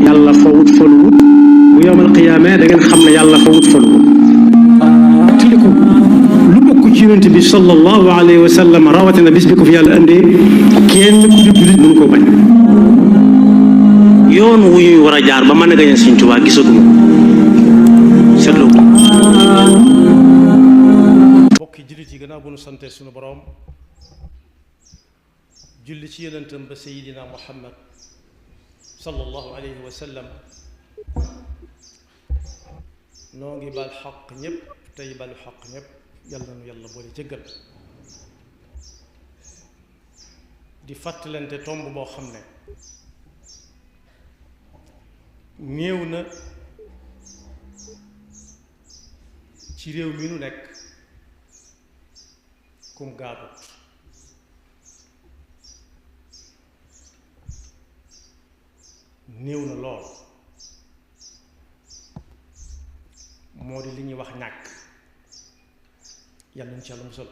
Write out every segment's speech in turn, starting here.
yàlla fawut faluwut bu yowmal qiyaamee da ngeen xam ne yàlla fawut faluwut tiliku lu bokk ci yonent bi sallallahu alayhi wa sallam rawatina bis bi ko fi yàlla indee kenn ku di jullit mënu ko bañ yoon wu ñuy war a jaar ba mën a gañe Sëriñ Tuubaa gisaguma seetlu ko mbokki jullit yi gannaaw bu nu sante suñu boroom julli ci yonentam ba sayidina Muhammad sallallahu alayhi wa sallam noo ngi bal xaq ñëpp tey balu xaq ñëpp yàlla nu yàlla boole jëggal di fàttalante tomb boo xam ne néew na ci réew mi nu nekk kum gaadut néew na lool moo di li ñuy wax ñàkk yàlla ñu ci yàlla musal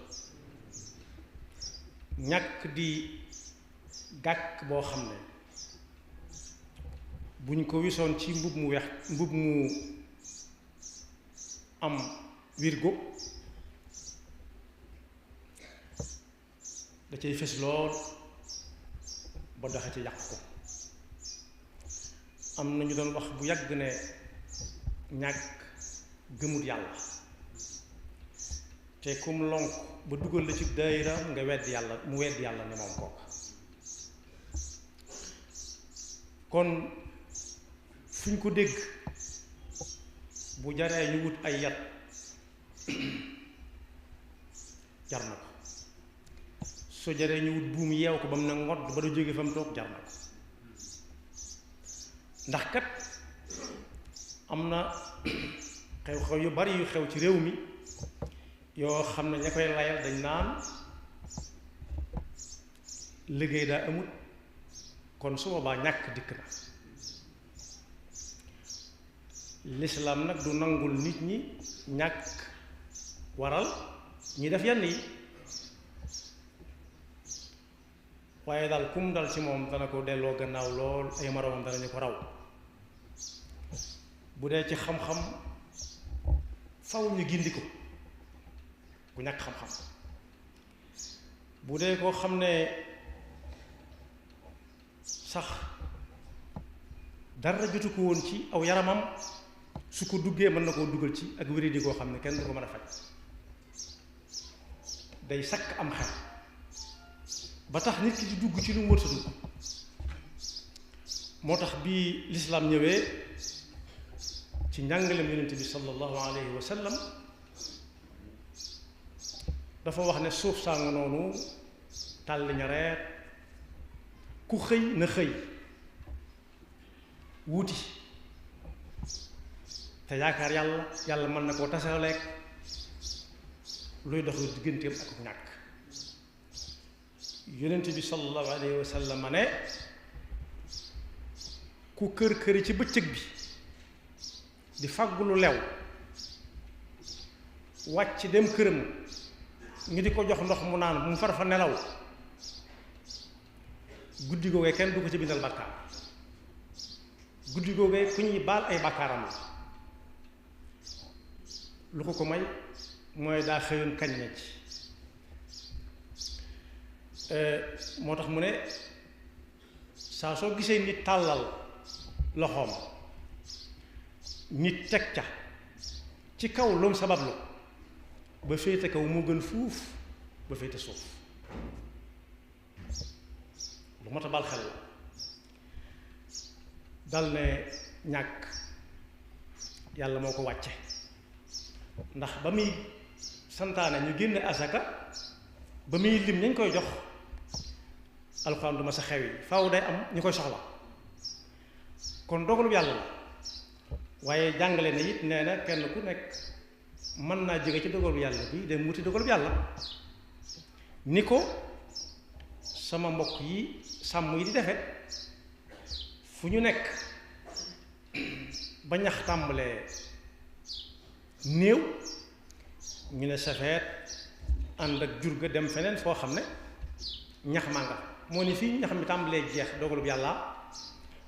ñàkk di gàkk boo xam ne buñ ko wisoon ci mbub mu weex mbub mu am wirgo da cay fes lool ba doxe ci yàq ko am na ñu doon wax bu yàgg ne ñàkk gëmut yàlla te kum lonk ba dugal la ci daayira nga wedd yàlla mu wedd yàlla ne moom kooka kon fu ñu ko dégg bu jaree ñu wut ay yat jar na ko su jaree ñu wut buum yeew ko ba mu ne ngodd ba da jóge fa mu toog jar na ko ndax kat am na xew-xew yu bari yu xew ci réew mi yoo xam ne ña koy layal dañ naan liggéey daa amut kon su boobaa ñàkk dikk na lislaam nag du nangul nit ñi ñàkk waral ñi def yenn yi waaye daal kum dal ci moom dana ko delloo gannaaw lool ay moroomam danañu ko raw bu dee ci xam-xam faw ñu gindi ko ku ñàkk xam-xam bu dee koo xam ne sax dara jotu ko woon ci aw yaramam su ko duggee mën na koo dugal ci ak wéradi koo xam ne kenn du ko mën a faj day sakk am xel ba tax nit ki di dugg ci lu mu wërta dugg moo tax bii lislaam ñëwee ci njàngalem yonent bi sallallahu alayhi wa sallam dafa wax ne suuf saa nga noonu tàlli ñareet ku xëy na xëy wuuti te yaakaar yàlla yàlla mën na koo tasaleek luy dox digganteem ak ñàkk yonent bi sallallahu alayhi wa sallam ma ne ku kër këri ci bëccëg bi di fàggu lu lew wàcc dem këram ñu di ko jox ndox mu naan mu far fa nelaw guddi googee kenn du ko ci bindal bàkkaar guddi googee ku ñuy baal ay bàkkaaram la lu ko ko may mooy daa xëyoon kañ na ci moo tax mu ne saa soo gisee nit tàllal loxoom nit teg ca ci kaw loom sabablu ba féete kaw moo gën fuuf ba féete suuf lu mat a bal xel la dal ne ñàkk yàlla moo ko wàcce ndax ba muy santaane ñu génne asaka ba muy lim nañ koy jox alxuraan du ma sa xew yi faaw day am ñu koy soxla kon dogalu yàlla la waaye jàngale na it nee na kenn ku nekk mën naa jóge ci dogalu yàlla bi dem wuti dogalu yàlla ni ko sama mbokk yi sàmm yi di defe fu ñu nekk ba ñax tàmbalee néew ñu ne safeet ànd ak jur ga dem feneen foo xam ne ñax maa nga moo ni fii ñax mi tàmbalee jeex dogalub yàlla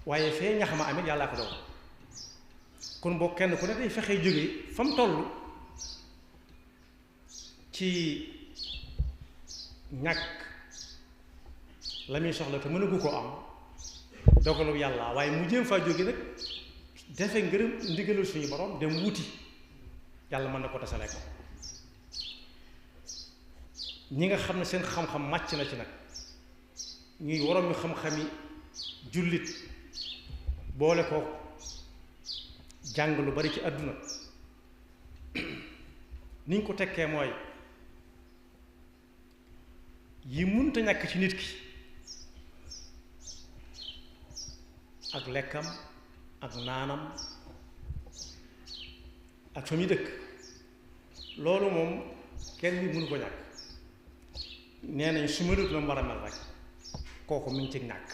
waaye fee ñax ma amit yàllaa ko dogal kon boo kenn ku ne day fexee jóge fa mu toll ci ñàkk la muy soxla te mënagu ko am dogalu yàlla waaye mu jéem faa jóge nag defe ngërëm ndigalul suñu borom dem wuti yàlla mën na ko tasale ko ñi nga xam ne seen xam-xam màcc na ci nag ñuy waroom mi xam-xami jullit boole ko jàng lu bari ci àdduna niñ ko tekkee mooy yi munta ñàkk ci nit ki ak lekkam ak naanam ak fa muy dëkk loolu moom kenn bi mënu ko ñàkk nee nañ su melut la mu war a mel rek kooku mi ngi ci ñàkk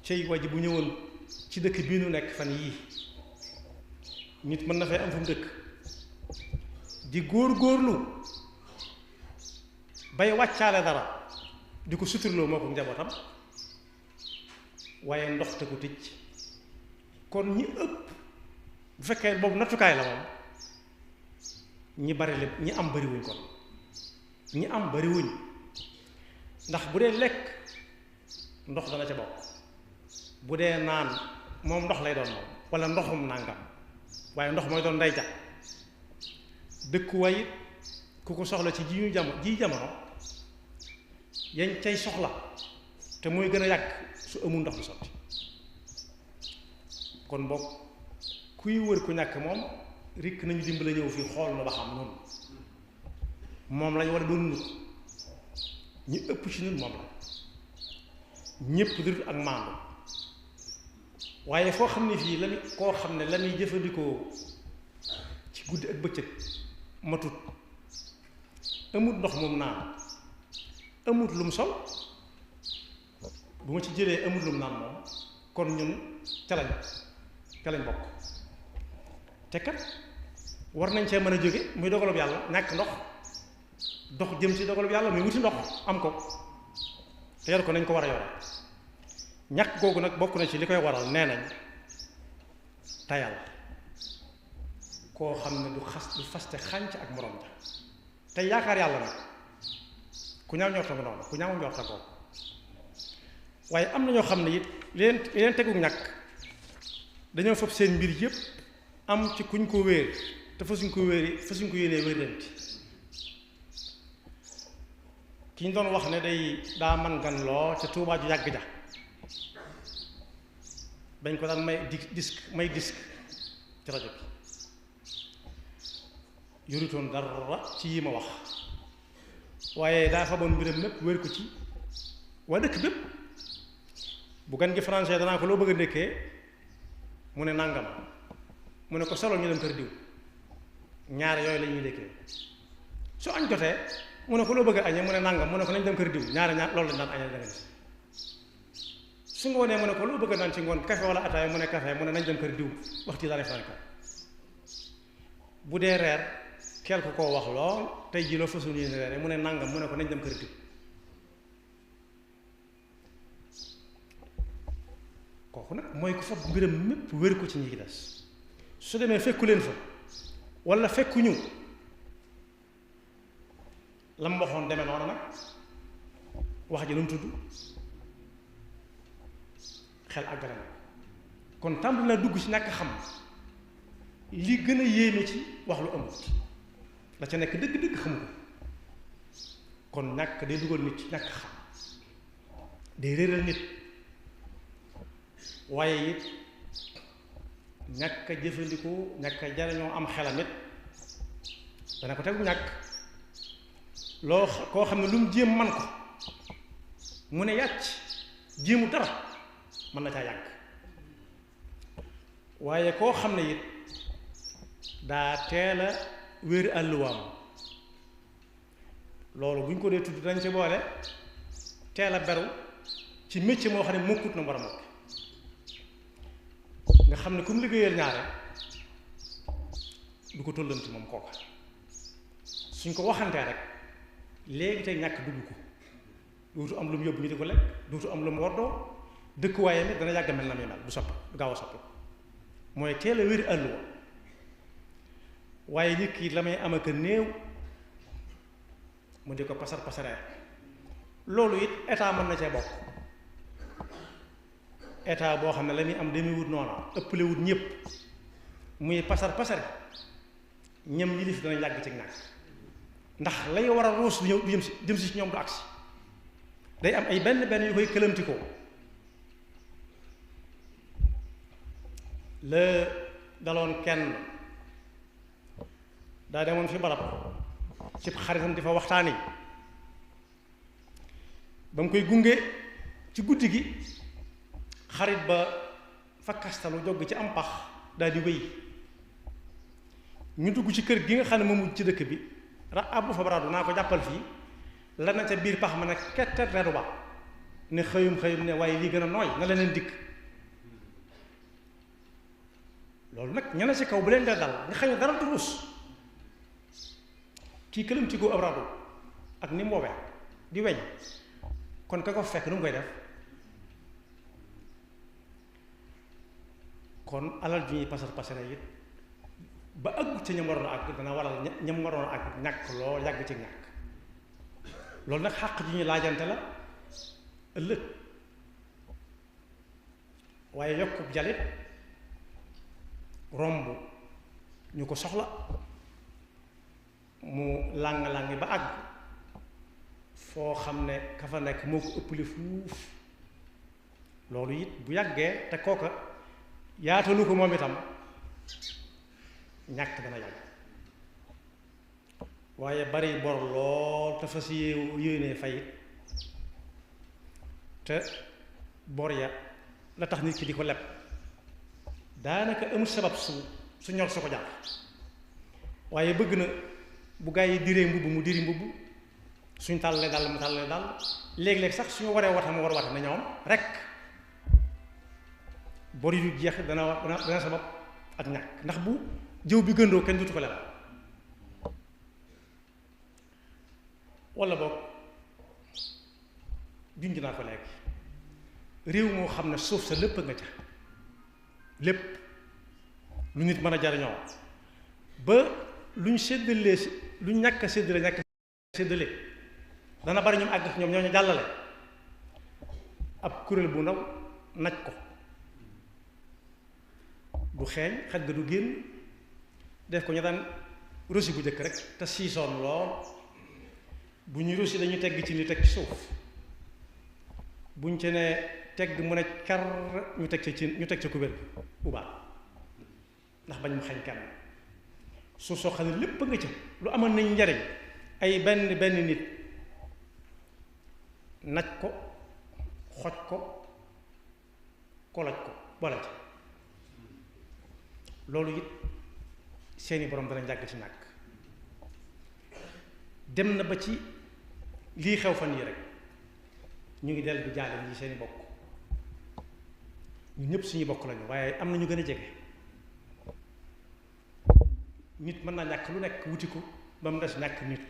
cey waji bu ñëwoon ci dëkk bii nu nekk fan yii nit mën na fay am fu mu dëkk di góor-góorlu bay wàccaale dara di ko suturloo moo ko njabootam waaye ndox te ko tëj kon ñi ëpp bu fekkee boobu nattukaay la moom ñi bari lépp ñi am bariwuñ kon ñi am bariwuñ ndax bu dee lekk ndox dana ca bokk bu dee naan moom ndox lay doon moom wala ndoxum nàngam waaye ndox mooy doon ndey ja dëkkuwaay it ku ko soxla ci ji jamono yañ cay soxla te mooy gën a yàgg su amul ndox du sotti kon bokk kuy wër ku ñàkk moom rikk nañu dimbale ñëw fii xool na ba xam noonu moom lañ war a doon nut ñi ëpp ci ñun moom la ñépp dut ak maandu waaye foo xam ne fii la muy koo xam ne la muy jëfandikoo ci guddi ak bëccëg matut amut ndox moom naan amut lum sol bu ma ci jëlee amut lum naan moom kon ñun ca lañ bokk te kat war nañ cee mën a jóge muy dogalub yàlla ñàkk ndox dox jëm ci dogalub yàlla muy wuti ndox am ko te yor ko nañ ko war a yore ñàkk googu nag bokk na ci li koy waral nee nañ tayal koo xam ne du faste xànc ak morom ja te yaakaar yàlla nag ku ñaaw njorta nga noonu ku ñaaw njorta ko waaye am na ñoo xam ne it leen tegu ñàkk dañoo fab seen mbir yépp am ci kuñ ko wéer te fasuñ ko yéenee wéer leen ki ñu doon wax ne daa man gan loo ca Tuubaa ju yàgg ja dañ ko daan may disque ci rajo bi yorutoon dara ci yi ma wax waaye daa faboon mbiram mépp wér ko ci waa dëkk bépp bu gan gi français danaa ko loo bëgg a ndékkee mu ne nàngam mu ne ko solo ñu dem kër diw ñaar yooyu la ñuy ndékkee su añ jotee mu ne ko loo bëgg a añee mu ne nàngam mu ne ko nañ dem kër diw ñaar loolu lañ daan añee da nga su ngoonee mu ne ko loo bëgg naan ci ngoon café wala ataaya mu ne café mu ne nañ dem kër diw waxtu yi laa def ko bu dee reer keel ko koo wax lool tey jii loo façon yéene reere mu ne nàngam mu ne ko nañ dem kër diw kooku nag mooy ko fab mbiram mépp wér ko ci ñi des su demee fekku leen fa wala fekkuñu la mu waxoon demee noonu nag wax ji nu mu tudd xel àggale na kon tàmbali naa dugg ci ñàkk xam li gën a yéeme ci wax lu amut la ca nekk dëgg-dëgg xamu ko kon ñàkk day dugal nit ci ñàkk xam day réeral nit waaye it ñàkk a jëfandikoo ñàkk a jariñoo am xelam it dana ko tegu ñàkk loo koo xam ne lu mu jéem man ko mu ne yàcc jéemu dara mën na caa yàgg waaye koo xam ne it daa teel a wéer àlluwaam loolu bu ñu ko dee tudd dañ ci boole teel a beru ci métier moo xam ne mokkut na war a mokk nga xam ne ku mu liggéeyal ñaare du ko tollanti moom kooka suñ ko waxantee rek léegi tey ñàkk dugg ko dootu am lu mu yóbbu ñu di ko lekk dootu am lu mu woddoo dëkkuwaayam it dana yàgg mel na muy mel du soppi du gaaw a soppi mooy teel a wér àlluwa waaye nit ki la may am ak néew mu di ko pasar pasaree loolu it état mën na cee bokk état boo xam ne la muy am demewut noonu ëppale wut ñëpp muy pasar pasare ñam yilif dana yàgg ci nag ndax lay war a ruus du ñëw du jëm si ñoom du agsi day am ay benn yu koy këlamtikoo la daloon kenn daa demoon fi barab ci xaritam di fa waxtaani ba mu koy gunge ci guddi gi xarit ba fa kastalu jog ci am pax daal di wéy ñu dugg ci kër gi nga xam ne moom ci dëkk bi abbu fa baradu naa ko jàppal fii la na ca biir pax ma ne kettet redu ba ne xëyum ne waaye lii gën a nooy na leneen dikk loolu nag ña ne ci kaw bu leen dee dal nga xam ne dara du ruus kii këlam ci goo ab radu ak ni mu woowee di weñ kon ka ko fekk nu mu koy def kon alal ju ñuy pasar pasare it ba àggu ca ñam waroon a àgg dana waral ñam waroon a àgg ñàkk loo yàgg ci ñàkk loolu nag xàq ju ñuy laajante la ëllëg waaye yokkub jalit romb ñu ko soxla mu làng-làngi ba àgg foo xam ne ka fa nekk moo ko ëppale fuuf loolu it bu yàggee te kooka yaatalu ko moom itam ñàkk dana yàgg waaye bari bor lool te fas yéenee fayit te bor ya la tax nit ki di ko leb daanaka amul sabab su ñor su ko jàpp waaye bëgg na bu gaa yi diree mbubb mu diri mbubb suñ tàllalee dal mu tàllalee dal léeg-léeg sax suñu waree wata mu war wata na ñoom rek bor yu jeex dana sabab ak ñàkk ndax bu jëw bi gëndoo kenn dutu ko lebal wala boog junj naa ko léegi réew moo xam ne suuf sa lépp nga ca lépp lu nit mën a jariñoo ba lu ñu séddalee lu ñu ñàkk a séddale dana bari ñoom àgg ñoom ñoo ñu jàllale ab kuréel bu ndaw naj ko du xeeñ xaj ga du génn def ko ñu daan rosi bu jëkk rek te siisoon lool bu ñu rosi dañuy tegg ci ni teg ci suuf buñ ci ne tegg mu ne kar ñu teg ca kubéer bu baax ndax bañ mu xañ kenn suuf soo xam ne lépp nga ca lu amoon nañ njariñ ay benn nit naj ko xoj ko koloj ko boole ca loolu it seeni borom dana jàgg ci ñàkk dem na ba ci lii xew fan yi rek ñu ngi dellu bi jaale ñi seeni bokk ñu ñëpp suñuy bokk lañu waaye am na ñu gën a jege nit mën naa ñàkk lu nekk wuti ko ba mu des ñàkk nit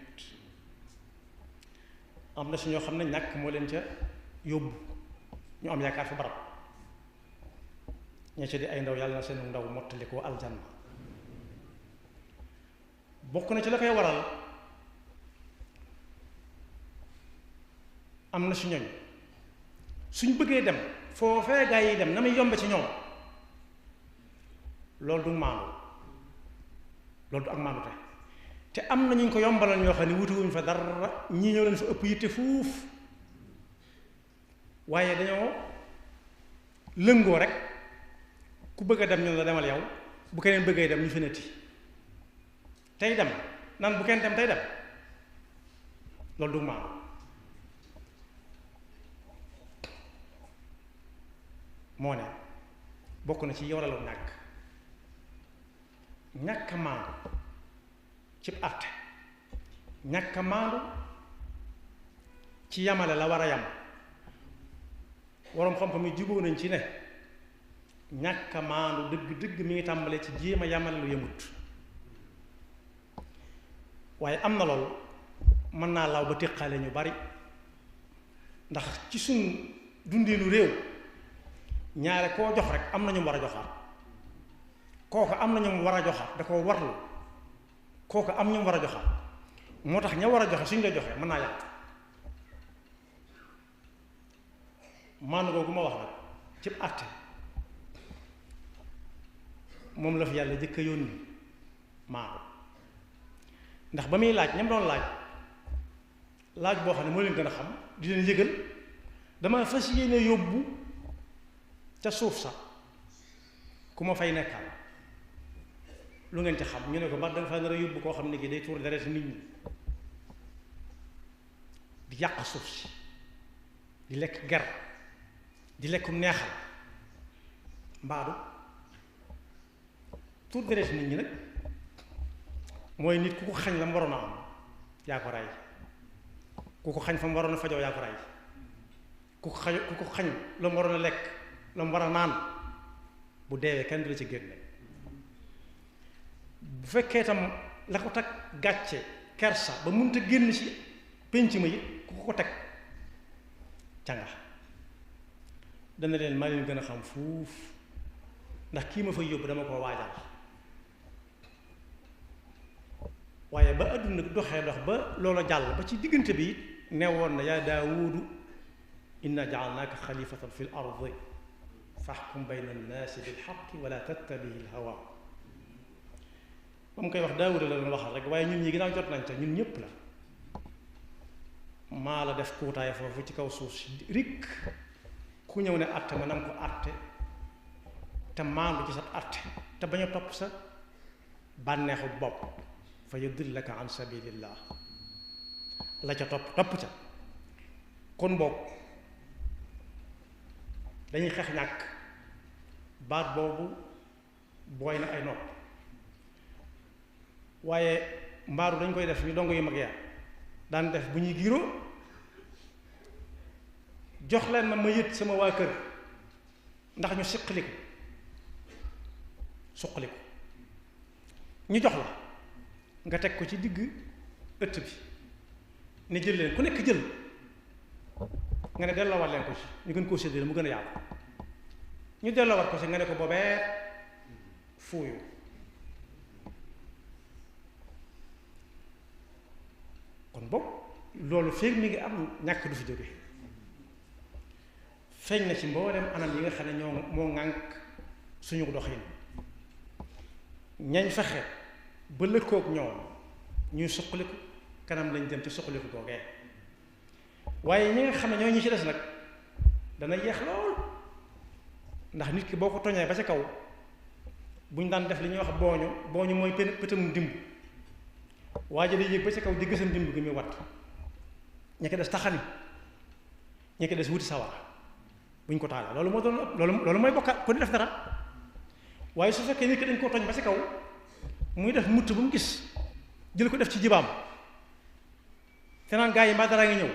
am na su ñoo xam ne ñàkk moo leen ca yóbbu ñu am yaakaar fa barab ña ca di ay ndaw yàlla na seen ndaw mottali ko aljanna bokk na ci la koy waral am na su ñooñ suñ bëggee dem foofee gaa yi dem na muy yombe ci ñoom loolu du maandu loolu du ak maandu te am na ñu ko yombalal ñoo xam ne wutuwuñ fa dara ñii ñoo leen fa ëpp yitte fuuf waaye dañoo lëngoo rek ku bëgg a dem ñu la demal yow bu keneen bëggee dem ñu fi netti tey dem nan bu kenn dem tey dem loolu du maandu moo ne bokk na ci yoralaw ñàkk a maandu ci àtte ñàkk a maandu ci yamale la war a yam waroom xam-xam yi jubóo nañ ci ne ñàkk a maandu dëgg mi ngi tàmbalee ci jéem a yamale lu yëmut waaye am na loolu mën naa law ba téqaale ñu bari ndax ci suñ dundeenu réew ñaare koo jox rek am na ñu war a joxaat kooku am na ñu war a joxaat da koo warlu kooku am ñu war a joxaat moo tax ña war a joxe suñ la joxee mën naa yàq maanu googu ma wax nag ci àtte moom la fi yàlla jëkk a yónni maanu ndax ba muy laaj ñam doon laaj boo xam ne moo leen gën a xam di leen yëgal dama fas yéene yóbbu ca suuf sax ku ma fay nekkal lu ngeen ci xam ñu ne ko mbar danga fa nar a yóbbu koo xam ne gi day tuur deret nit ñi di yàq suuf si di lekk ger di lekk neexal mbaadu tuur deret nit ñi nag mooy nit ku ko xañ la mu waroon a am yaa ko rey ku ko xañ fa mu waroon a fajoo yaa ko rey ku ko xañ la mu waroon a lekk la mu war a naan bu deewee kenn du la ci génne bu fekkee itam la ko teg gàcce kersa ba mënut a génn ci pénc ma it ku ko teg canga dana leen maa leen gën a xam fuuf ndax kii ma fay yóbbu dama koo waajal waaye ba àdduna doxee dox ba loola jàll ba ci diggante bi ne woon na yaa daawudu inna jaalnaaka xalifatan fi l ardi faxkum bayna annaasi bilxaqi wala tattabihi lhawa ba mu koy wax daawuda la doon waxal rek waaye ñun ñi ginnaaw jot nañ te ñun ñépp la maa la def kuutaay foofu ci kaw suuf si rik ku ñëw ne atte ma nam ko atte te maandu ci sa atte te bañ a topp sa bànneexu bopp fa yudillaka an sabilillah la ca topp ca kon boog dañuy xeex ñàkk baat boobu booy na ay nopp waaye mbaaru dañ koy def ñu dongo yu mag yaa daan def bu ñuy giiroo jox leen ma yët sama waa kër ndax ñu suqali ko ñu jox la nga teg ko ci digg ëtt bi ne jël leen ku nekk jël nga ne delloowaat leen ko ci ñu gën koo séddale mu gën a yaatu ñu delloowaat ko ci nga ne ko boobee fuuyu kon boog loolu feeg mi ngi am ñàkk du fi jóge feeñ na ci mboolem anam yi nga xam ne ñoo moo ŋànk suñu doxin ñañ fexe ba lëkkoog ñoom ñuy suqaliku kanam lañ dem ci suqaliku googee waaye ñi nga xam ne ñoo ñi ci des nag dana yeex lool ndax nit ki boo ko toñee ba ca kaw bu ñu daan def li ñuy wax booñu mooy pëtamum dimb waa ji day yéeg ba ca kaw di gësam dimb gi muy watt ña ko des taxani ña ko des wuti sawara bu ñu ko taalee loolu moo doon loolu mooy bokka ko di def dara waaye su fekkee nit ki dañ koo toñ ba ca kaw muy def mutt bu mu gis jël ko def ci jibaam te naan gaa yi mbaa dara nga ñëw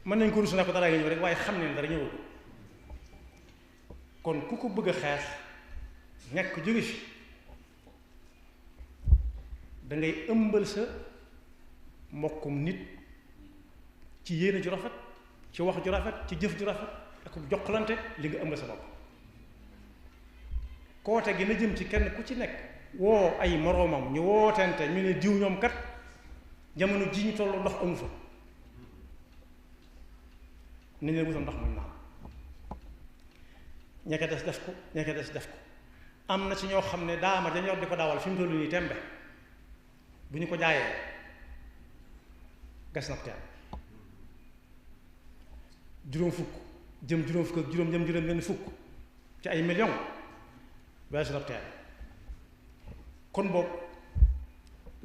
mën nañ ko rusu ne ko dara nga ñëw rek waaye xam ne dara ñëwul kon ku ko bëgg a xeex ñàkk jóge fi da ngay ëmbal sa mbokkum nit ci yéene ju rafet ci wax ju rafet ci jëf ju rafet ak jokkalante li nga ëmbal sa bopp koote gi na jëm ci kenn ku ci nekk woo ay moroomam ñu wootente ñu ne diw ñoom kat jamono ji ñu tollu ndox amu fa nañ leen wutal ndox mu naan ña ko des def ko ña ko des def ko am na ci ñoo xam ne daama dañ yor di ko dawal fi mu tollu nii tembe bu ñu ko jaayee gas na teen juróom fukk jëm juróom fukk ak juróom jëm juróom benn fukk ci ay million weesu na teen kon boobu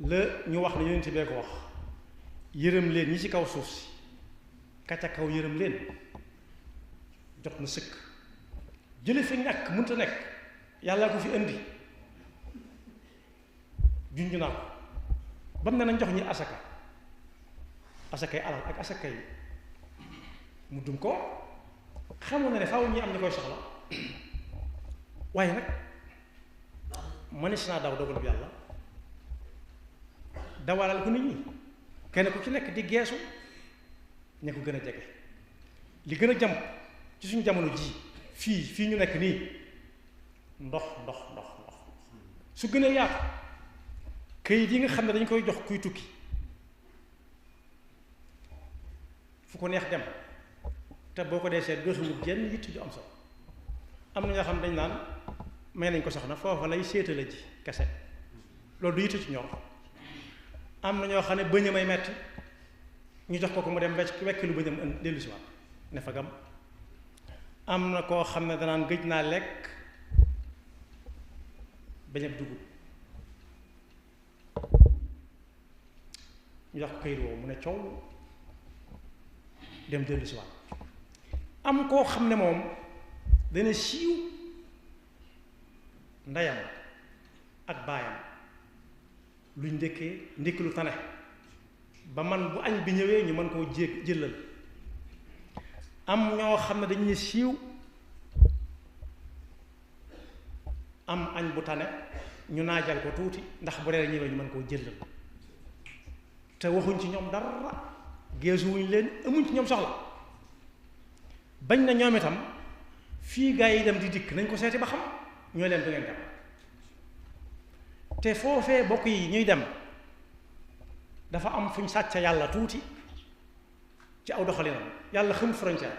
la ñu wax ne yonent bee ko wax yërëm leen ñi ci kaw suuf si ka ca kaw yërëm leen jot na sëkk jële fi ñàkk mënta nekk yàlla ko fi indi junj naa ko ba mu ne nañ jox ñi asakay alal ak asakay mu dum ko xamoon na ne faaw ñi am ñu koy soxla waaye nag mënees naa daw dogalub yàlla dawalal ko nit ñi kenn ku ci nekk di geesu ña ko gën a jege li gën a jàmp ci suñu jamono ji fii ñu nekk nii ndox su gënee yaatu këyit yi nga xam ne dañ koy jox kuy tukki fu ko neex dem te boo ko dee seet dootuñu jenn yitt ju am solo am na ñoo xam dañ naan may nañ ko soxna foofa lay séetale ji kese loolu du yitt ci ñoom. am na ñoo xam ne bëñ may metti ñu jox ko mu dem wekk lu bëñam dellu si waat ne fa gam. am na koo xam ne danaan gëj naa lekk bañab dugub ñu jox ko këyit woowu mu ne coow dem dellu si waat. am koo xam ne moom dana siiw ndeyam ak baayam luñ ndékki lu tane ba man bu añ bi ñëwee ñu mën koo jëlal. am ñoo xam ne dañuy siiw am añ bu tane ñu naajal ko tuuti ndax bu reer ñëwee ñu mën koo jëlal te waxuñ ci ñoom dara geesuwuñ leen amuñ ci ñoom soxla bañ na ñoom itam fii gaa yi dem di dikk nañ ko seeti ba xam ñooy leen du ngeen dem te foofee bokk yi ñuy dem dafa am fuñ sàcc yàlla tuuti ci aw doxalinam yàlla xamul frontière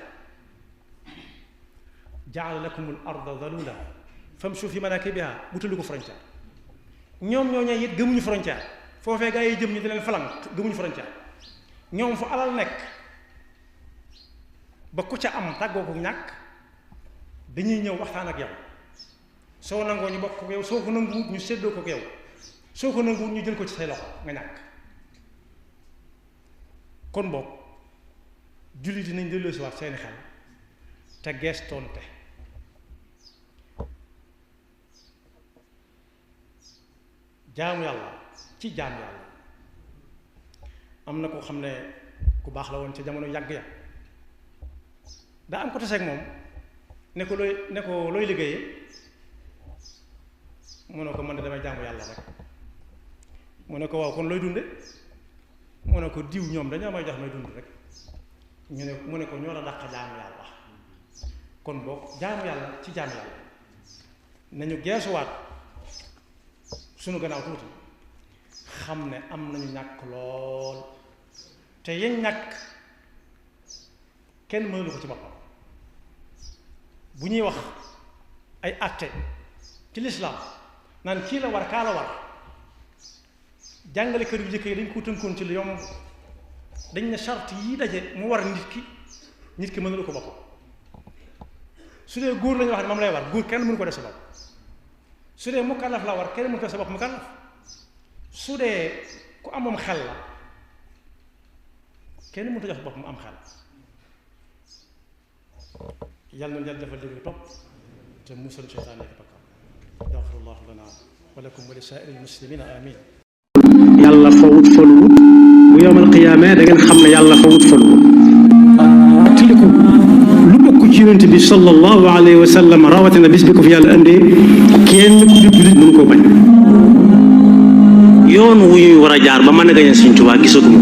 jaala lakumul arda dalula famshu fi manakibiha wutalu ko frontière ñoom ñoo ñee it gëmuñu frontière foofee gaa yi jëm ñu di leen falang gëmuñu frontière ñoom fu alal nekk ba ku ca am tàggoo ko ñàkk dañuy ñëw waxtaan ak yow soo nangoo ñu bokk ko yow soo ko nanguwut ñu séddoo ko yow soo ko nanguwut ñu jël ko ci say loxo nga ñàkk. kon boog jullit yi nañ delloosiwaat seeni xel te geestoonte jaamu yàlla ci jaamu yàlla am na koo xam ne ku baax la woon ca jamono yàgg ya daa am ko taseeg moom ne ko looy liggéeyee mu ne ko man de damay jaamu yàlla rek mu ne ko waaw kon looy dunde mu ne ko diw ñoom dañoo may jox may dund rek mu ne ko ñoo la dàq jaamu yàlla kon boog jaamu yàlla ci jaamu yàlla nañu geesuwaat sunu gannaaw tuuti xam ne am nañu ñàkk lool te yéen ñàkk kenn mënulu ko ci boppam bu ñuy wax ay àtte ci lislaam naan kii la war kaa la war jàngale kër yu jëkk yi dañ ko tënkoon ci lu yomb dañ ne charte yi daje mu war nit ki mënulu ko boppam su dee góor lañu wax ne moom lay war góor kenn mënu ko def sa bopp su dee mukallaf la war kenn mënu ko def sa bopp mukallaf su dee ku amoom xel la kenn mënut a jox bopp mu am xel yàlla na defal dégg topp te musal seytaan nekk bakkaar yaxfirullahu lana wa lakum wa li saa'iril muslimina amin yàlla fawut faluwut bu yowmal qiyaama da ngeen xam ne yàlla fawut faluwut tiliku lu bokk ci yonent bi sallallahu alayhi wa sallam rawatina bis bi ko fi yàlla indee kenn ku di jullit mënu koo bañ yoon wu ñuy war a jaar ba mën a gañe Sëriñ Tuubaa gisaguma